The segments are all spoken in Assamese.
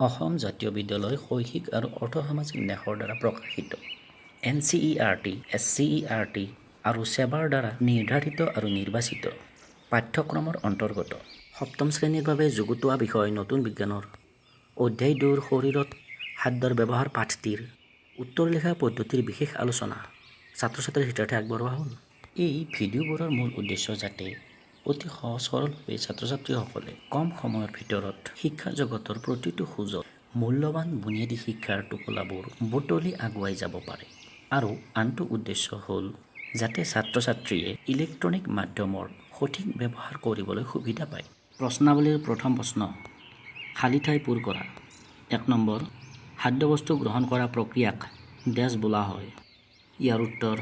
অসম জাতীয় বিদ্যালয় শৈক্ষিক আৰু অৰ্থসামাজিক ন্যাসৰ দ্বাৰা প্ৰকাশিত এনচিইআৰটি, এছচিইআৰটি আৰু ছেবাৰ দ্বাৰা নিৰ্ধাৰিত আৰু নিৰ্বাচিত পাঠ্যক্ৰমৰ অন্তৰ্গত সপ্তম শ্ৰেণীৰ বাবে যুগুতোৱা বিষয় নতুন বিজ্ঞানৰ অধ্যায় 2ৰ শৰীৰত খাদ্যৰ ব্যৱহাৰ পাঠটিৰ উত্তৰ লিখা পদ্ধতিৰ বিশেষ আলোচনা ছাত্ৰ ছাত্ৰীৰ হিতাৰ্থে আগবঢ়োৱা হ'ল। এই ভিডিঅ'বোৰৰ মূল উদ্দেশ্য যাতে অতি সহজ সৰলভাৱে ছাত্ৰ ছাত্ৰীসকলে কম সময়ৰ ভিতৰত শিক্ষা জগতৰ প্ৰতিটো খোজত মূল্যৱান বুনিয়াদী শিক্ষাৰ টোপোলাবোৰ বুটলি আগুৱাই যাব পাৰে আৰু আনটো উদ্দেশ্য হ'ল যাতে ছাত্ৰ ছাত্ৰীয়ে ইলেক্ট্ৰনিক মাধ্যমৰ সঠিক ব্যৱহাৰ কৰিবলৈ সুবিধা পায়। প্ৰশ্নাৱলীৰ প্ৰথম প্ৰশ্ন, খালী ঠাই পূৰ কৰা। 1 নম্বৰ, খাদ্যবস্তু গ্ৰহণ কৰা প্ৰক্ৰিয়াক ডেছ বোলা হয়। ইয়াৰ উত্তৰ,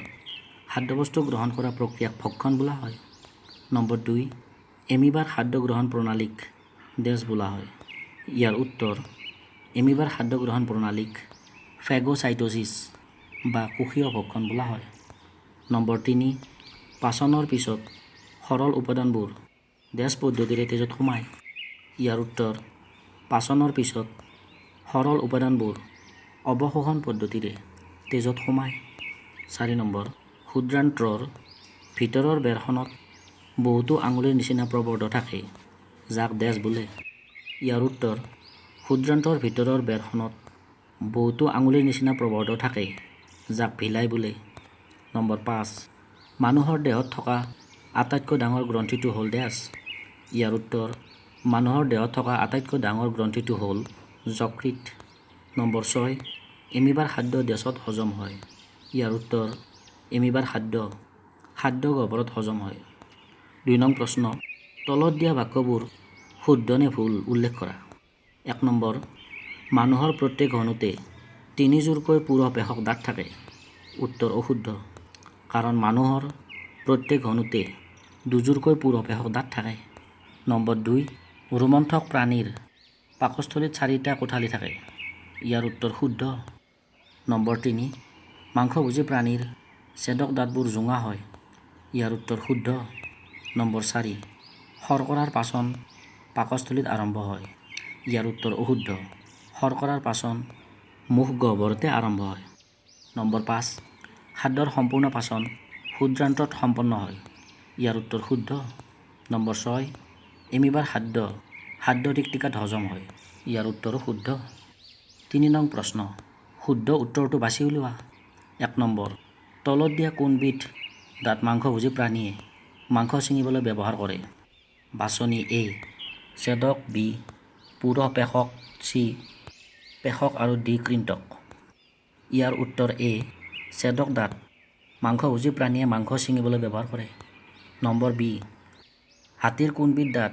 খাদ্যবস্তু গ্ৰহণ কৰা প্ৰক্ৰিয়াক ভক্ষণ বোলা হয়। নম্বৰ 2, এমিবাৰ খাদ্য গ্ৰহণ প্ৰণালীক ডেছ বোলা হয়। ইয়াৰ উত্তৰ, এমিবাৰ খাদ্য গ্ৰহণ প্ৰণালীক ফেগ'চাইট'ছিছ বা কোষীয় ভক্ষণ বোলা হয়। নম্বৰ 3, পাচনৰ পিছত সৰল উপাদানবোৰ ডেছ পদ্ধতিৰে তেজত সোমায়। ইয়াৰ উত্তৰ, পাচনৰ পিছত সৰল উপাদানবোৰ অৱশোষণ পদ্ধতিৰে তেজত সোমায়। 4 নম্বৰ, ক্ষুদ্ৰান্ত্ৰৰ ভিতৰৰ বেৰখনত বহুতো আঙুলিৰ নিচিনা প্ৰবৰ্ধ থাকে, যাক ডেছ বোলে। ইয়াৰ উত্তৰ, ক্ষুদ্ৰান্ত্ৰৰ ভিতৰৰ বেৰখনত বহুতো আঙুলিৰ নিচিনা প্ৰবৰ্ধ থাকে, যাক ভিলাই বোলে। নম্বৰ 5, মানুহৰ দেহত থকা আটাইতকৈ ডাঙৰ গ্ৰন্থিটো হ'ল ডেছ। ইয়াৰ উত্তৰ, মানুহৰ দেহত থকা আটাইতকৈ ডাঙৰ গ্ৰন্থিটো হ'ল যকৃত। নম্বৰ 6, এমিবাৰ খাদ্য ডেছত হজম হয়। ইয়াৰ উত্তৰ, এমিবাৰ খাদ্য খাদ্য গহ্বৰত হজম হয়। 2 নং প্ৰশ্ন, তলত দিয়া বাক্যবোৰ শুদ্ধ নে ভুল উল্লেখ কৰা। 1 নম্বৰ, মানুহৰ প্ৰত্যেক হনুতে তিনিযোৰকৈ পুৰহ পেষক দাঁত থাকে। উত্তৰ অশুদ্ধ, কাৰণ মানুহৰ প্ৰত্যেক হনুতে দুযোৰকৈ পুৰহ পেষক দাঁত থাকে। নম্বৰ 2, ৰোমন্থক প্ৰাণীৰ পাকস্থলীত 4টা কোঠালি থাকে। ইয়াৰ উত্তৰ শুদ্ধ। নম্বৰ 3, মাংসভোজী প্ৰাণীৰ ছেদক দাঁতবোৰ জোঙা হয়। ইয়াৰ উত্তৰ শুদ্ধ। নম্বৰ 4, শৰ্কৰাৰ পাচন পাকস্থলীত আৰম্ভ হয়। ইয়াৰ উত্তৰ অশুদ্ধ, শৰ্কৰাৰ পাচন মুখ গহ্বৰতে আৰম্ভ হয়। নম্বৰ 5, খাদ্যৰ সম্পূৰ্ণ পাচন ক্ষুদ্ৰান্ত্ৰত সম্পন্ন হয়। ইয়াৰ উত্তৰ শুদ্ধ। নম্বৰ 6, এমিবাৰ খাদ্য খাদ্য টিকটিকাত হজম হয়। ইয়াৰ উত্তৰো শুদ্ধ। 3 নং প্ৰশ্ন, শুদ্ধ উত্তৰটো বাছি উলিওৱা। 1 নম্বৰ, তলত দিয়া কোনবিধ দাঁত মাংসভোজী প্ৰাণীয়ে মাংস ছিঙিবলৈ ব্যৱহাৰ কৰে? বাছনি এ ছেদক, বি পুৰহ পেষক, চি পেষক আৰু ডি কৃন্তক। ইয়াৰ উত্তৰ এ ছেদক দাঁত মাংসভোজী প্ৰাণীয়ে মাংস ছিঙিবলৈ ব্যৱহাৰ কৰে। নম্বৰ বি, হাতীৰ কোনবিধ দাঁত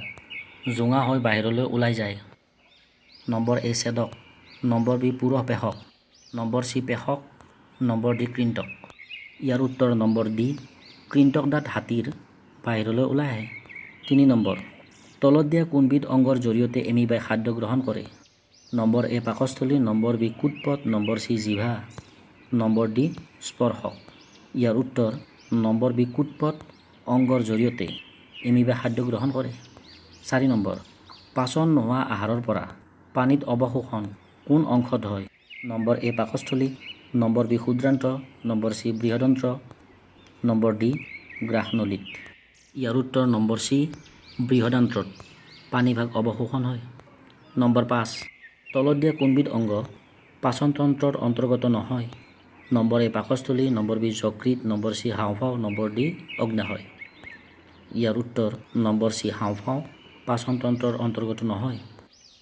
জোঙা হৈ বাহিৰলৈ ওলাই যায়? নম্বৰ এ ছেদক, নম্বৰ বি পুৰহ পেষক, নম্বৰ চি পেষক, নম্বৰ ডি কৃন্তক। ইয়াৰ উত্তৰ নম্বৰ ডি কৃন্তক দাঁত হাতীৰ বাহিৰলৈ ওলাই আহে। 3 নম্বৰ, তলত দিয়া কোনবিধ অংগৰ জৰিয়তে এমিবাই খাদ্য গ্ৰহণ কৰে? নম্বৰ এ পাকস্থলী, নম্বৰ বি কুটপট, নম্বৰ চি জিভা, নম্বৰ ডি স্পৰ্শক। ইয়াৰ উত্তৰ নম্বৰ বি কুটপট অংগৰ জৰিয়তে এমিবাই খাদ্য গ্ৰহণ কৰে। 4 নম্বৰ, পাচন নোহোৱা আহাৰৰ পৰা পানীত অৱশোষণ কোন অংশত হয়? নম্বৰ এ পাকস্থলী, নম্বৰ বি ক্ষুদ্ৰান্ত্ৰ, নম্বৰ চি বৃহদন্ত্ৰ, নম্বৰ ডি গ্ৰাসনলীত। ইয়াৰ উত্তৰ নম্বৰ চি বৃহদান্ত্ৰত পানীভাগ অৱশোষণ হয়। নম্বৰ 5, তলত দিয়া কোনবিধ অংগ পাচনতন্ত্ৰৰ অন্তৰ্গত নহয়? নম্বৰ এ পাকস্থলী, নম্বৰ বি যকৃত, নম্বৰ চি হাওঁফাওঁ, নম্বৰ ডি অগ্নাশয়। ইয়াৰ উত্তৰ নম্বৰ চি হাওঁফাওঁ পাচনতন্ত্ৰৰ অন্তৰ্গত নহয়।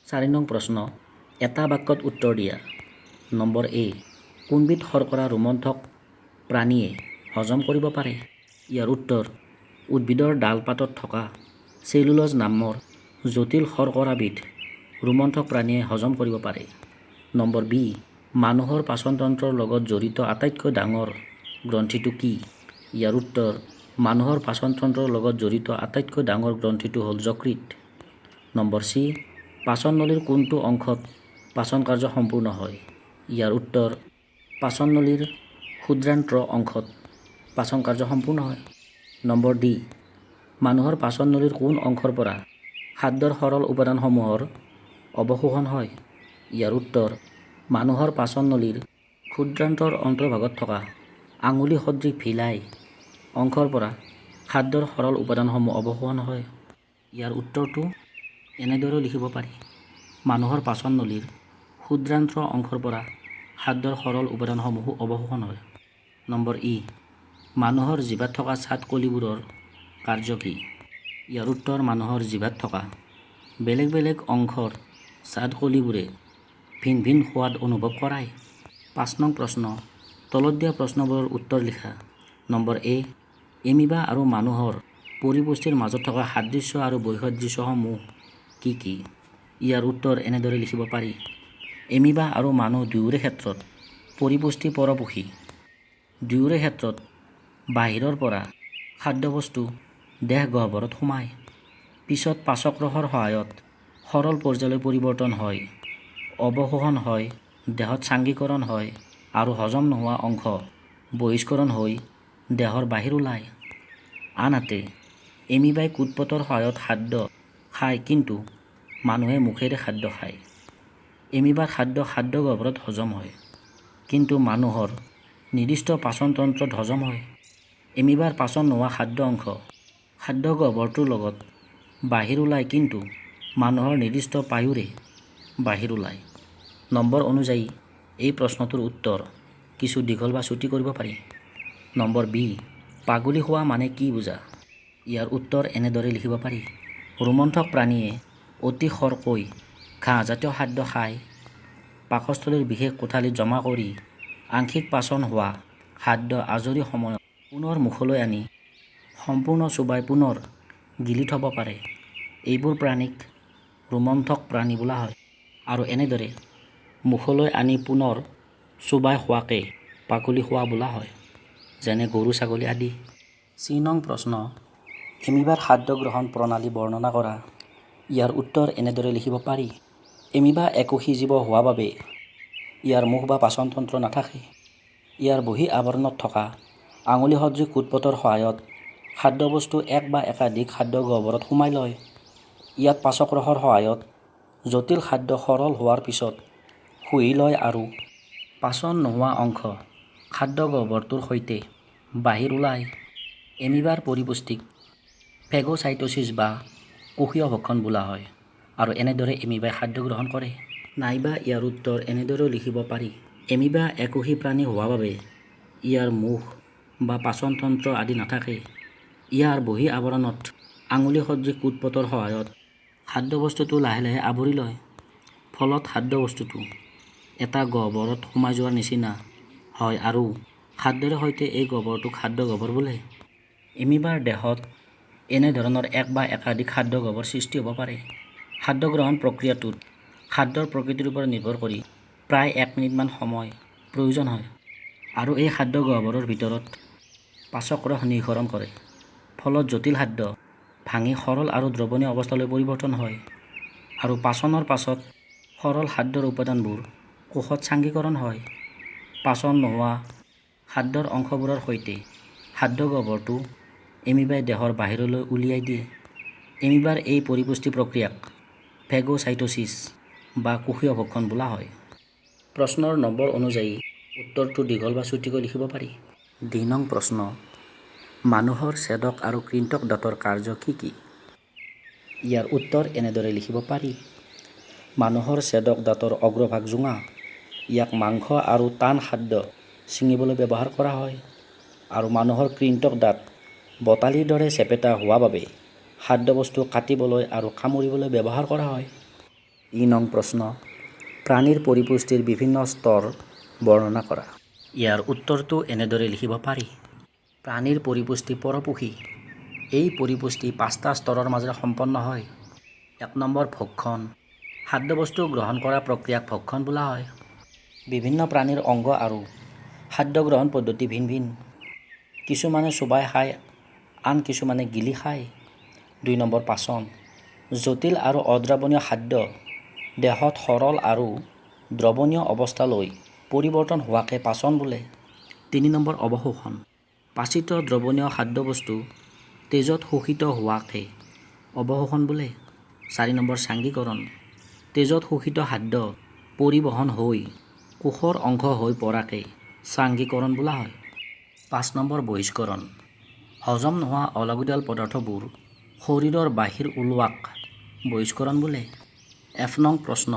4 নং প্ৰশ্ন, এটা বাক্যত উত্তৰ দিয়া। নম্বৰ এ, কোনবিধ শৰ্কৰা ৰোমন্থক প্ৰাণীয়ে হজম কৰিব পাৰে? ইয়াৰ উত্তৰ, উদ্ভিদৰ ডাল-পাতত থকা চেলুলজ নামৰ জটিল শৰ্কৰাবিধ ৰোমন্থক প্ৰাণীয়ে হজম কৰিব পাৰে। নম্বৰ বি, মানুহৰ পাচনতন্ত্ৰৰ লগত জড়িত আটাইতকৈ ডাঙৰ গ্ৰন্থিটো কি? ইয়াৰ উত্তৰ, মানুহৰ পাচনতন্ত্ৰৰ লগত জড়িত আটাইতকৈ ডাঙৰ গ্ৰন্থিটো হ'ল যকৃত। নম্বৰ চি, পাচন নলীৰ কোনটো অংশত পাচন কাৰ্য সম্পূৰ্ণ হয়? ইয়াৰ উত্তৰ, পাচন নলীৰ ক্ষুদ্ৰান্ত্ৰ অংশত পাচন কাৰ্য সম্পূৰ্ণ হয়। নম্বৰ ডি, মানুহৰ পাচন নলীৰ কোন অংশৰ পৰা খাদ্যৰ সৰল উপাদানসমূহৰ অৱশোষণ হয়? ইয়াৰ উত্তৰ মানুহৰ পাচন নলীৰ ক্ষুদ্ৰান্ত্ৰৰ অন্তৰ্ভাগত থকা আঙুলি সদৃশ ভিলাই অংশৰ পৰা খাদ্যৰ সৰল উপাদানসমূহ অৱশোষণ হয়। ইয়াৰ উত্তৰটো এনেদৰেও লিখিব পাৰি। মানুহৰ পাচন নলীৰ ক্ষুদ্ৰান্ত্ৰ অংশৰ পৰা খাদ্যৰ সৰল উপাদানসমূহো অৱশোষণ হয়। নম্বৰ ই, মানুহৰ জিভাত থকা স্বাদকলিবোৰৰ কাৰ্য কি? ইয়াৰ উত্তৰ মানুহৰ জিভাত থকা বেলেগ বেলেগ অংশৰ স্বাদকলিবোৰে ভিন ভিন সোৱাদ অনুভৱ কৰায়। 5 নং প্ৰশ্ন, তলত দিয়া প্ৰশ্নবোৰৰ উত্তৰ লিখা। নম্বৰ এ, এমিবা আৰু মানুহৰ পৰিপুষ্টিৰ মাজত থকা সাদৃশ্য আৰু বৈসাদৃশ্যসমূহ কি কি? ইয়াৰ উত্তৰ এনেদৰে লিখিব পাৰি। এমিবা আৰু মানুহ দুয়োৰে ক্ষেত্ৰত পৰিপুষ্টি পৰপোষী। দুয়োৰে ক্ষেত্ৰত বাহিৰৰ পৰা খাদ্যবস্তু দেহ গহ্বৰত সোমায়। পিছত পাচক ৰসৰ সহায়ত সৰল পৰ্যায়লৈ পৰিৱৰ্তন হয়, অৱশোষণ হয়, দেহত চাংগীকৰণ হয় আৰু হজম নোহোৱা অংশ বহিষ্কৰণ হৈ দেহৰ বাহিৰ ওলায়। আনহাতে এমিবাই কূটপথৰ সহায়ত খাদ্য খায়, কিন্তু মানুহে মুখেৰে খাদ্য খায়। এমিবাৰ খাদ্য খাদ্য গহ্বৰত হজম হয়, কিন্তু মানুহৰ নিৰ্দিষ্ট পাচনতন্ত্ৰত হজম হয়। এমিবাৰ পাচন নোহোৱা খাদ্য অংশ খাদ্য গহ্বৰটোৰ লগত বাহিৰ ওলায়, কিন্তু মানুহৰ নিৰ্দিষ্ট পায়ুৰে বাহিৰ ওলায়। নম্বৰ অনুযায়ী এই প্ৰশ্নটোৰ উত্তৰ কিছু দীঘল বা চুটি কৰিব পাৰি। নম্বৰ বি, পাগুলি খোৱা মানে কি বুজা? ইয়াৰ উত্তৰ এনেদৰে লিখিব পাৰি। ৰোমন্থক প্ৰাণীয়ে অতি খৰকৈ ঘাঁহজাতীয় খাদ্য খাই পাকস্থলীৰ বিশেষ কোঠালিত জমা কৰি আংশিক পাচন হোৱা খাদ্য আজৰি সময়ত পুনৰ মুখলৈ আনি সম্পূৰ্ণ চোবাই পুনৰ গিলি থ'ব পাৰে। এইবোৰ প্ৰাণীক ৰোমন্থক প্ৰাণী বোলা হয়। আৰু এনেদৰে মুখলৈ আনি পুনৰ চোবাই খোৱাকে পাগুলি খোৱা বোলা হয়, যেনে গৰু, ছাগলী আদি। চি নং প্ৰশ্ন, এমিবাৰ খাদ্য গ্ৰহণ প্ৰণালী বৰ্ণনা কৰা। ইয়াৰ উত্তৰ এনেদৰে লিখিব পাৰি। এমিবা একোষী জীৱ হোৱা বাবে ইয়াৰ মুখ বা পাচনতন্ত্ৰ নাথাকে। ইয়াৰ বহি আৱৰণত থকা আঙুলি সদৃশ কূটপথৰ সহায়ত খাদ্যবস্তু এক বা একাধিক খাদ্য গহ্বৰত সোমাই লয়। ইয়াত পাচক ৰসৰ সহায়ত জটিল খাদ্য সৰল হোৱাৰ পিছত শুহি লয় আৰু পাচন নোহোৱা অংশ খাদ্য গহ্বৰটোৰ সৈতে বাহিৰ ওলায়। এমিবাৰ পৰিপুষ্টিক ফেগ'চাইট'ছিছ বা কোষীয় ভক্ষণ বোলা হয় আৰু এনেদৰে এমিবাই খাদ্য গ্ৰহণ কৰে। নাইবা ইয়াৰ উত্তৰ এনেদৰেও লিখিব পাৰি। এমিবা একোষী প্ৰাণী হোৱা বাবে ইয়াৰ মুখ বা পাচনতন্ত্ৰ আদি নাথাকে। ইয়াৰ বহি আৱৰণত আঙুলি সদৃশ কূটপথৰ সহায়ত খাদ্যবস্তুটো লাহে লাহে আৱৰি লয়। ফলত খাদ্যবস্তুটো এটা গহ্বৰত সোমাই যোৱাৰ নিচিনা হয় আৰু খাদ্যৰে সৈতে এই গহ্বৰটোক খাদ্য গহ্বৰ বোলে। এমিবাৰ দেহত এনেধৰণৰ এক বা একাধিক খাদ্য গহ্বৰ সৃষ্টি হ'ব পাৰে। খাদ্য গ্ৰহণ প্ৰক্ৰিয়াটোত খাদ্যৰ প্ৰকৃতিৰ ওপৰত নিৰ্ভৰ কৰি প্ৰায় 1 মিনিটমান সময় প্ৰয়োজন হয় আৰু এই খাদ্য গহ্বৰৰ ভিতৰত পাচক ৰস নিঃসৰণ কৰে। ফলত জটিল খাদ্য ভাঙি সৰল আৰু দ্ৰৱণীয় অৱস্থালৈ পৰিৱৰ্তন হয় আৰু পাচনৰ পাছত সৰল খাদ্যৰ উপাদানবোৰ কোষত চাংগীকৰণ হয়। পাচন নোহোৱা খাদ্যৰ অংশবোৰৰ সৈতে খাদ্য গহ্বৰটো এমিবাই দেহৰ বাহিৰলৈ উলিয়াই দিয়ে। এমিবাৰ এই পৰিপুষ্টি প্ৰক্ৰিয়াক ফেগ'চাইট'ছিছ বা কোষীয় ভক্ষণ বোলা হয়। প্ৰশ্নৰ নম্বৰ অনুযায়ী উত্তৰটো দীঘল বা চুটিকৈ লিখিব পাৰি। ডি নং প্ৰশ্ন, মানুহৰ ছেদক আৰু কৃন্তক দাঁতৰ কাৰ্য কি কি? ইয়াৰ উত্তৰ এনেদৰে লিখিব পাৰি। মানুহৰ ছেদক দাঁতৰ অগ্ৰভাগ জোঙা। ইয়াক মাংস আৰু টান খাদ্য ছিঙিবলৈ ব্যৱহাৰ কৰা হয়। আৰু মানুহৰ কৃন্তক দাঁত বটালিৰ দৰে চেপেটা হোৱা বাবে খাদ্যবস্তু কাটিবলৈ আৰু কামুৰিবলৈ ব্যৱহাৰ কৰা হয়। ই নং প্ৰশ্ন, প্ৰাণীৰ পৰিপুষ্টিৰ বিভিন্ন স্তৰ বৰ্ণনা কৰা। ইয়াৰ উত্তৰটো এনেদৰে লিখিব পাৰি। প্ৰাণীৰ পৰিপুষ্টি পৰপোষী। এই পৰিপুষ্টি 5টা স্তৰৰ মাজেৰে সম্পন্ন হয়। 1 নম্বৰ ভক্ষণ। খাদ্যবস্তু গ্ৰহণ কৰা প্ৰক্ৰিয়াক ভক্ষণ বোলা হয়। বিভিন্ন প্ৰাণীৰ অংগ আৰু খাদ্য গ্ৰহণ পদ্ধতি ভিন ভিন। কিছুমানে চোবাই খায়, আন কিছুমানে গিলি খায়। 2 নম্বৰ পাচন। জটিল আৰু অদ্ৰৱণীয় খাদ্য দেহত সৰল আৰু দ্ৰৱণীয় অৱস্থালৈ পৰিৱৰ্তন হোৱাকে পাচন বোলে। 3 নম্বৰ অৱশোষণ। পাচিত দ্ৰৱণীয় খাদ্যবস্তু তেজত শোষিত হোৱাকে অৱশোষণ বোলে। 4 নম্বৰ চাংগীকৰণ। তেজত শোষিত খাদ্য পৰিবহণ হৈ কোষৰ অংশ হৈ পৰাকে স্বাংগীকৰণ বোলা হয়। 5 নম্বৰ বহিষ্কৰণ। হজম নোহোৱা অলাগতিয়াল পদাৰ্থবোৰ শৰীৰৰ বাহিৰ ওলোৱাক বহিষ্কৰণ বোলে। এফ নং প্ৰশ্ন,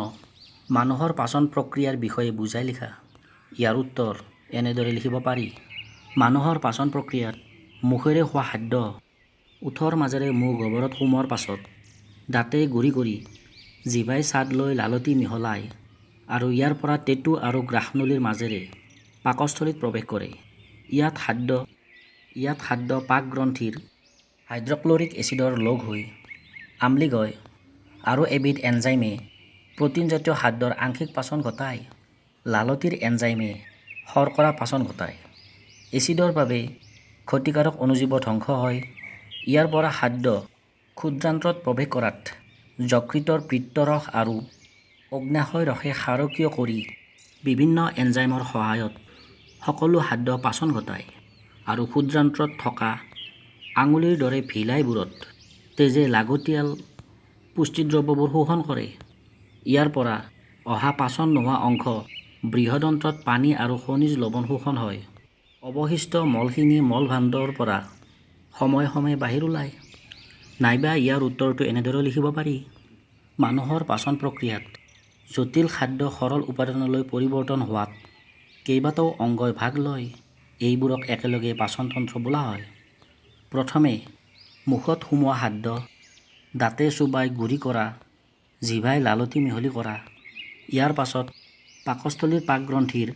মানুহৰ পাচন প্ৰক্ৰিয়াৰ বিষয়ে বুজাই লিখা। ইয়াৰ উত্তৰ এনেদৰে লিখিব পাৰি। মানুহৰ পাচন প্ৰক্ৰিয়াত মুখেৰে খোৱা খাদ্য ওঁঠৰ মাজেৰে মুখ গহ্বৰত সোমোৱাৰ পাছত দাঁতে গুড়ি কৰি জিভাই স্বাদ লৈ লালটি মিহলাই আৰু ইয়াৰ পৰা টেটু আৰু গ্ৰাসনলীৰ মাজেৰে পাকস্থলীত প্ৰৱেশ কৰে। ইয়াত খাদ্য পাকগ্ৰন্থিৰ হাইড্ৰক্লৰিক এচিডৰ লগ হৈ আম্লিক হয় আৰু এবিধ এনজাইমে প্ৰটিনজাতীয় খাদ্যৰ আংশিক পাচন ঘটায়। লালটিৰ এনজাইমে শৰ্কৰা পাচন ঘটায়। এচিডৰ বাবে ক্ষতিকাৰক অণুজীৱ ধ্বংস হয়। ইয়াৰ পৰা খাদ্য ক্ষুদ্ৰান্ত্ৰত প্ৰৱেশ কৰাত যকৃতৰ পিত্তৰস আৰু অগ্ন্যাশয় ৰসে ক্ষাৰকীয় কৰি বিভিন্ন এনজাইমৰ সহায়ত সকলো খাদ্য পাচন ঘটায় আৰু ক্ষুদ্ৰান্ত্ৰত থকা আঙুলিৰ দৰে ভিলাইবোৰত তেজে লাগতিয়াল পুষ্টিদ্ৰব্যবোৰ শোষণ কৰে। ইয়াৰ পৰা অহা পাচন নোহোৱা অংশ বৃহদন্ত্ৰত পানী আৰু খনিজ লৱণ শোষণ হয়। অৱশিষ্ট মলখিনি মলভাণ্ডৰ পৰা সময়ে সময়ে বাহিৰ ওলায়। নাইবা ইয়াৰ উত্তৰটো এনেদৰেও লিখিব পাৰি। মানুহৰ পাচন প্ৰক্ৰিয়াত জটিল খাদ্য সৰল উপাদানলৈ পৰিৱৰ্তন হোৱাত কেইবাটাও অংগই ভাগ লয়। এইবোৰক একেলগে পাচনতন্ত্ৰ বোলা হয়। প্ৰথমে মুখত সোমোৱা খাদ্য দাঁতে চোবাই গুড়ি কৰা, জিভাই লালটি মিহলি কৰা, ইয়াৰ পাছত পাকস্থলীৰ পাকগ্ৰন্থিৰ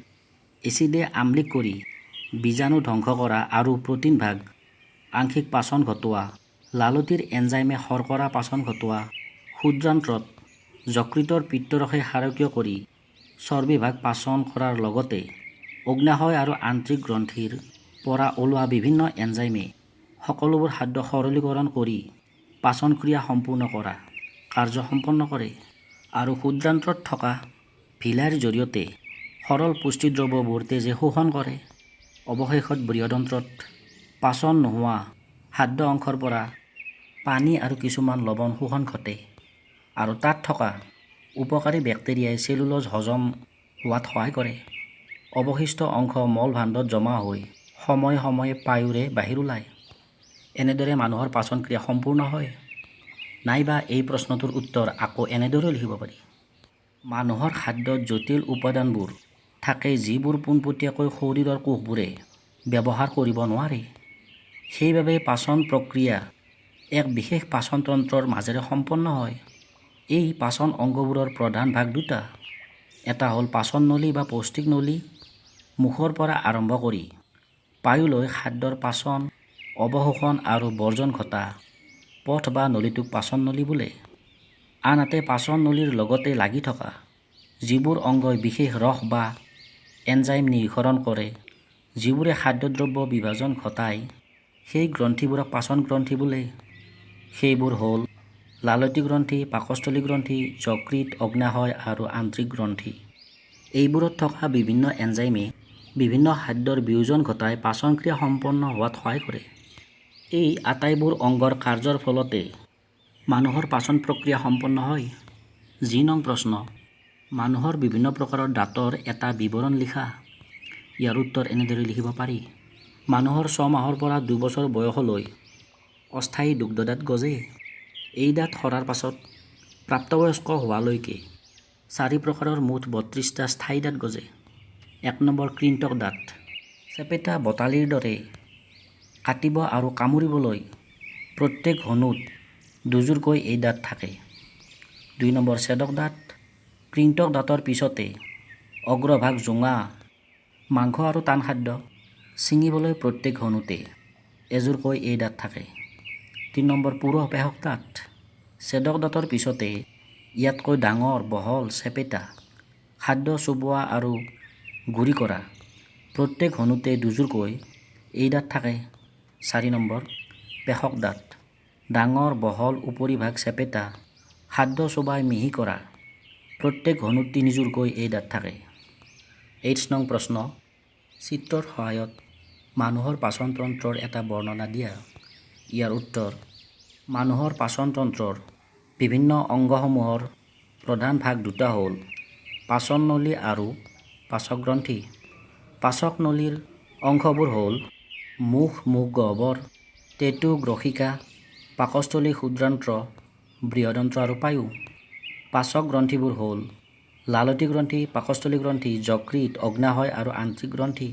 এচিডে আম্লিক কৰি বীজাণু ধ্বংস কৰা আৰু প্ৰটিনভাগ আংশিক পাচন ঘটোৱা, লালটিৰ এনজাইমে শৰ্কৰা পাচন ঘটোৱা, ক্ষুদ্ৰান্ত্ৰত যকৃতৰ পিত্তৰসে ক্ষাৰকীয় কৰি চৰ্বিভাগ পাচন কৰাৰ লগতে অগ্ন্যাশয় আৰু আন্ত্ৰিক গ্ৰন্থিৰ পৰা ওলোৱা বিভিন্ন এনজাইমে সকলোবোৰ খাদ্য সৰলীকৰণ কৰি পাচনক্ৰিয়া সম্পূৰ্ণ কৰা কাৰ্য সম্পন্ন কৰে আৰু ক্ষুদ্ৰান্ত্ৰত থকা ভিলাইৰ জৰিয়তে সৰল পুষ্টিদ্ৰব্যবোৰ তেজে শোষণ কৰে। অৱশেষত বৃহদন্ত্ৰত পাচন নোহোৱা খাদ্য অংশৰ পৰা পানী আৰু কিছুমান লৱণ শোষণ ঘটে আৰু তাত থকা উপকাৰী বেক্টেৰিয়াই চেলুল'জ হজম হোৱাত সহায় কৰে। অৱশিষ্ট অংশ মলভাণ্ডত জমা হৈ সময়ে সময়ে পায়ুৰে বাহিৰ ওলায়। এনেদৰে মানুহৰ পাচনক্ৰিয়া সম্পূৰ্ণ হয়। নাইবা এই প্ৰশ্নটোৰ উত্তৰ আকৌ এনেদৰেও লিখিব পাৰি। মানুহৰ খাদ্যত জটিল উপাদানবোৰ থাকে যিবোৰ পোনপটীয়াকৈ শৰীৰৰ কোষবোৰে ব্যৱহাৰ কৰিব নোৱাৰে। সেইবাবে পাচন প্ৰক্ৰিয়া এক বিশেষ পাচনতন্ত্ৰৰ মাজেৰে সম্পন্ন হয়। এই পাচন অংগবোৰৰ প্ৰধান ভাগ দুটা। এটা হ'ল পাচন নলী বা পৌষ্টিক নলী। মুখৰ পৰা আৰম্ভ কৰি পায়ুলৈ খাদ্যৰ পাচন, অৱশোষণ আৰু বৰ্জন ঘটা পথ বা নলীটোক পাচন নলী বোলে। আনহাতে পাচন নলীৰ লগতে লাগি থকা যিবোৰ অংগই বিশেষ ৰস বা এনজাইম নিঃসৰণ কৰে, যিবোৰে খাদ্যদ্ৰব্য বিভাজন ঘটায়, সেই গ্ৰন্থিবোৰক পাচন গ্ৰন্থি বোলে। সেইবোৰ হ'ল লালটি গ্ৰন্থি, পাকস্থলী গ্ৰন্থি, যকৃত, অগ্ন্যাশয় আৰু আন্ত্ৰিক গ্ৰন্থি। এইবোৰত থকা বিভিন্ন এনজাইমে বিভিন্ন খাদ্যৰ বিয়োজন ঘটাই পাচনক্ৰিয়া সম্পন্ন হোৱাত সহায় কৰে। এই আটাইবোৰ অংগৰ কাৰ্যৰ ফলতে মানুহৰ পাচন প্ৰক্ৰিয়া সম্পন্ন হয়। জি নং প্ৰশ্ন, মানুহৰ বিভিন্ন প্ৰকাৰৰ দাঁতৰ এটা বিৱৰণ লিখা। ইয়াৰ উত্তৰ এনেদৰে লিখিব পাৰি। মানুহৰ 6 মাহৰ পৰা 2 বছৰ বয়সলৈ অস্থায়ী দুগ্ধদাঁত গজে। এই দাঁত সৰাৰ পাছত প্ৰাপ্তবয়স্ক হোৱালৈকে চাৰি প্ৰকাৰৰ মুঠ 32টা স্থায়ী দাঁত গজে। 1 নম্বৰ কৃন্তক দাঁত। চেপেটা বটালিৰ দৰে কাটিব আৰু কামুৰিবলৈ প্ৰত্যেক হনুত দুযোৰকৈ এই দাঁত থাকে। 2 নম্বৰ ছেদক দাঁত। কৃন্তক দাঁতৰ পিছতে অগ্ৰভাগ জোঙা, মাংস আৰু টান খাদ্য ছিঙিবলৈ প্ৰত্যেক হনুতে এযোৰকৈ এই দাঁত থাকে। 3 নম্বৰ পুৰহ পেষক দাঁত। ছেদক দাঁতৰ পিছতে ইয়াতকৈ ডাঙৰ, বহল, চেপেটা, খাদ্য চোবোৱা আৰু গুড়ি কৰা প্ৰত্যেক হনুতে দুযোৰকৈ এই দাঁত থাকে। 4 নম্বৰ পেষক দাঁত। ডাঙৰ, বহল, উপৰিভাগ চেপেটা, খাদ্য চোবাই মিহি কৰা প্ৰত্যেক হনুত তিনিযোৰকৈ এই দাঁত থাকে। এইচ নং প্ৰশ্ন, চিত্ৰৰ সহায়ত মানুহৰ পাচনতন্ত্ৰৰ এটা বৰ্ণনা দিয়া। ইয়াৰ উত্তৰ, মানুহৰ পাচনতন্ত্ৰৰ বিভিন্ন অংগসমূহৰ প্ৰধান ভাগ দুটা হ'ল পাচন নলী আৰু পাচক গ্ৰন্থি। পাচক নলীৰ অংশবোৰ হ'ল মুখ, মুখ গহ্বৰ, টেটু, গ্ৰসিকা, পাকস্থলী, ক্ষুদ্ৰান্ত্ৰ, বৃহদন্ত্ৰ আৰু পায়ু। পাচক গ্ৰন্থিবোৰ হ'ল লালতি গ্ৰন্থি, পাকস্থলী গ্ৰন্থি, যকৃত, অগ্নাশয় আৰু আন্ত্ৰিক গ্ৰন্থি।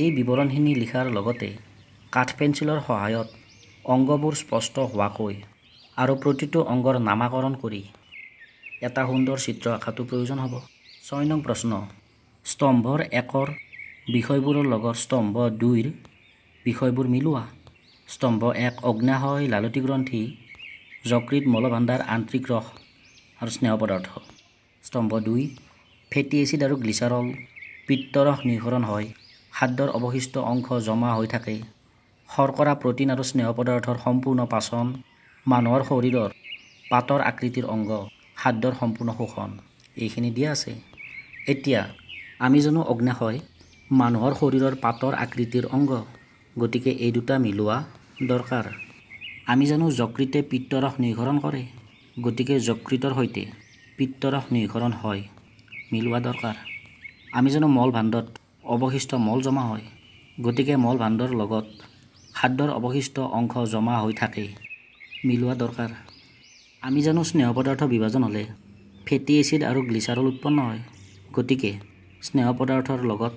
এই বিৱৰণখিনি লিখাৰ লগতে কাঠ পেঞ্চিলৰ সহায়ত অংগবোৰ স্পষ্ট হোৱাকৈ আৰু প্ৰতিটো অংগৰ নামাকৰণ কৰি এটা সুন্দৰ চিত্ৰ আঁকাটো প্ৰয়োজন হ'ব। 6 নং প্ৰশ্ন, স্তম্ভৰ 1ৰ বিষয়বোৰৰ লগত স্তম্ভ 2ৰ বিষয়বোৰ মিলোৱা। স্তম্ভ 1 অগ্নাশয়, লালতি গ্ৰন্থি, যকৃত, মলভাণ্ডাৰ, আন্ত্ৰিক ৰস আৰু স্নেহ পদাৰ্থ। স্তম্ভ 2 ফেটি এচিড আৰু গ্লিচাৰল, পিত্তৰস নিঃসৰণ হয়, খাদ্যৰ অৱশিষ্ট অংশ জমা হৈ থাকে, শৰ্কৰা, প্ৰ'টিন আৰু স্নেহ পদাৰ্থৰ সম্পূৰ্ণ পাচন, মানুহৰ শৰীৰৰ পাতৰ আকৃতিৰ অংগ, খাদ্যৰ সম্পূৰ্ণ শোষণ। এইখিনি দিয়া আছে। এতিয়া আমি জানো অগ্নাশয় মানুহৰ শৰীৰৰ পাতৰ আকৃতিৰ অংগ, গতিকে এই দুটা মিলোৱা দৰকাৰ। আমি জানো যকৃতে পিত্তৰস নিঃসৰণ কৰে, গতিকে যকৃতৰ সৈতে পিত্তৰস নিঃসৰণ হয়, মিলোৱা দৰকাৰ। আমি জানো মলভাণ্ডত অৱশিষ্ট মল জমা হয়, গতিকে মলভাণ্ডৰ লগত খাদ্যৰ অৱশিষ্ট অংশ জমা হৈ থাকে, মিলোৱা দৰকাৰ। আমি জানো স্নেহ পদাৰ্থ বিভাজন হ'লে ফেটি এচিড আৰু গ্লিচাৰল উৎপন্ন হয়, গতিকে স্নেহ পদাৰ্থৰ লগত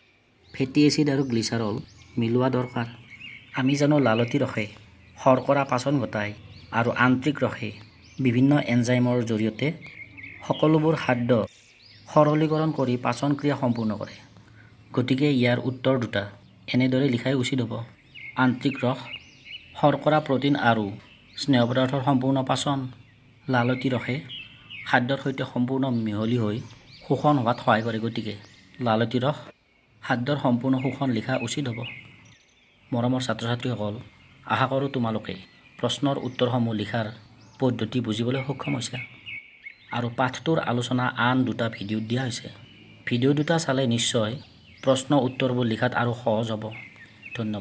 ফেটি এচিড আৰু গ্লিচাৰল মিলোৱা দৰকাৰ। আমি জানো লালতি ৰসে শৰ্কৰা পাচন ঘটায় আৰু আন্ত্ৰিক ৰসে বিভিন্ন এনজাইমৰ জৰিয়তে সকলোবোৰ খাদ্য সৰলীকৰণ কৰি পাচন ক্ৰিয়া সম্পূৰ্ণ কৰে, গতিকে ইয়াৰ উত্তৰ দুটা এনেদৰে লিখাই উচিত হ'ব। আন্ত্ৰিক ৰস শৰ্কৰা, প্ৰ'টিন আৰু স্নেহ পদাৰ্থৰ সম্পূৰ্ণ পাচন, লালতি ৰসে খাদ্যৰ সৈতে সম্পূৰ্ণ মিহলি হৈ শোষণ হোৱাত সহায় কৰে, গতিকে লালতি ৰস খাদ্যৰ সম্পূৰ্ণ শোষণ লিখা উচিত হ'ব। মৰমৰ ছাত্ৰ-ছাত্ৰীসকল, আশা কৰোঁ তোমালোকে প্ৰশ্নৰ উত্তৰসমূহ লিখাৰ পদ্ধতি বুজিবলৈ সক্ষম হৈছা আৰু পাঠটোৰ আলোচনা আন দুটা ভিডিঅ'ত দিয়া হৈছে। ভিডিঅ' দুটা চালে নিশ্চয় প্ৰশ্ন উত্তৰবোৰ লিখাত আৰু সহজ হ'ব। ধন্যবাদ।